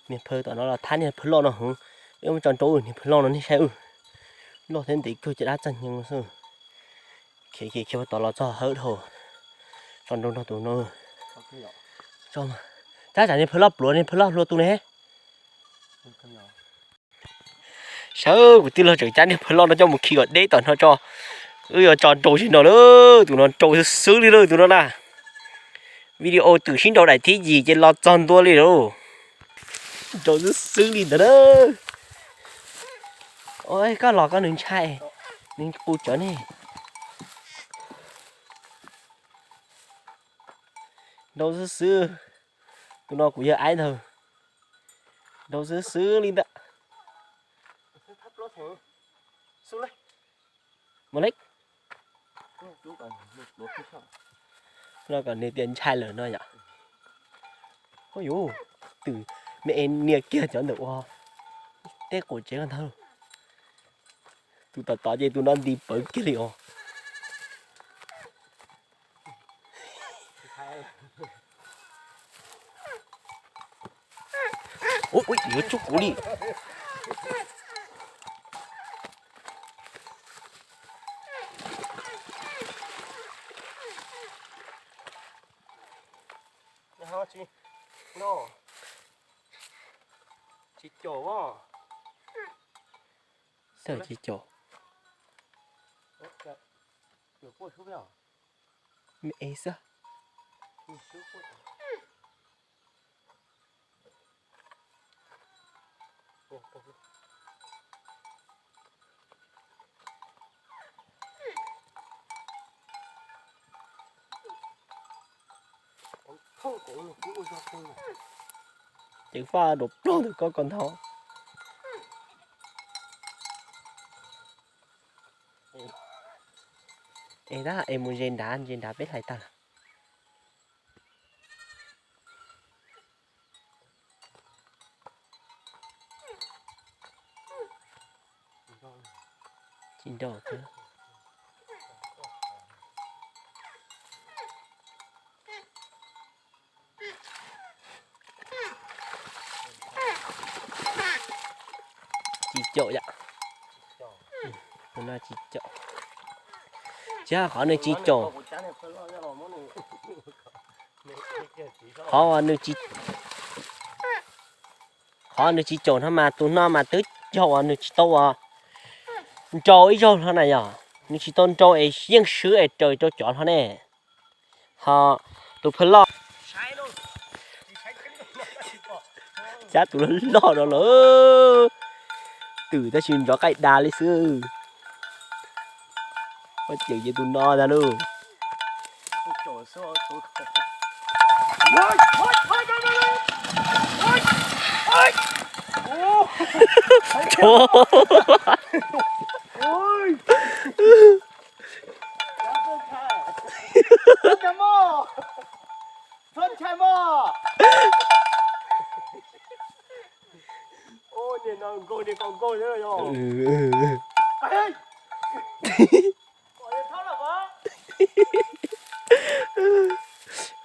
Niag phaw tom no los thab niag phaw loj no hwv. Wb muab tso nrau niag phaw loj no nej saib wb. Loj thiab ntev kawg ces dab txag nyeeg xwb. Khiav khiav khiav tom los txog hawv dhau. Tso nrau nrog tus no. Tab tsam niag phaw loj pluav niag phaw loj hlua tus ne. Sawv kuv tij laug tseem cab niag phaw loj no coj mus khi kom deb tom no tso. Wb yuav tso nrau tsis no lawm, tus no nrau xwb xwb li lawm tus no na. Video twm sib nrau daim thib yim ces los txog ntua li lawm. Nrau xwb xwb li ntawd na. Ua koj los koj nws ntshai, nws qus tsawv ne. Nrau xwb xwb, tus no kuv yawg aib ntawd. Nrau xwb xwb li ntawd. Mus le. No kom nws tias ntshai lawm no yom. Hu yuv, twm me es nias kiag cov ntawm ua teb quas tsev ko ntag. Tus tom tod ces tus no nti pawv kiag li os. Ui, yuav tsub kuv li. Tsis caum. Me es xwb. Ceev faj rau plaub ntawm koj ko ntag. Es tab es mus ze nrad, ze nrad peb hlais tag lawm. Tsis nrau thiab. Tsis caum yom. Tus no tsis caum. Tsis, qhov nws tsis caum, qhov uas nws tsis, qhov nws tsis caum no mas tus no mas twb yog uas nws tsis tau uas nrau ib zaug hlo na yom. Nws tsis tau nrau es yeej swb es raws rau cov hlo ne. Ho tus phaw loj, cab tus loj loj no lawm. Twm tab sis nrov qaij da li xwb. Ua ceem ces tus no ntag lauj.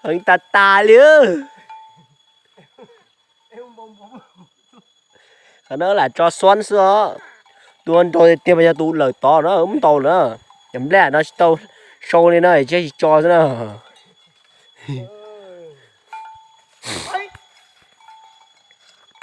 Heev tas tas li. Qhov no lam tso xuab xwb os. Tus nrau tiag tiag mas yog tus lawm tod na, muab ntaus na. Cov nplej no tsis tau sau li no, tsis tso xwb na.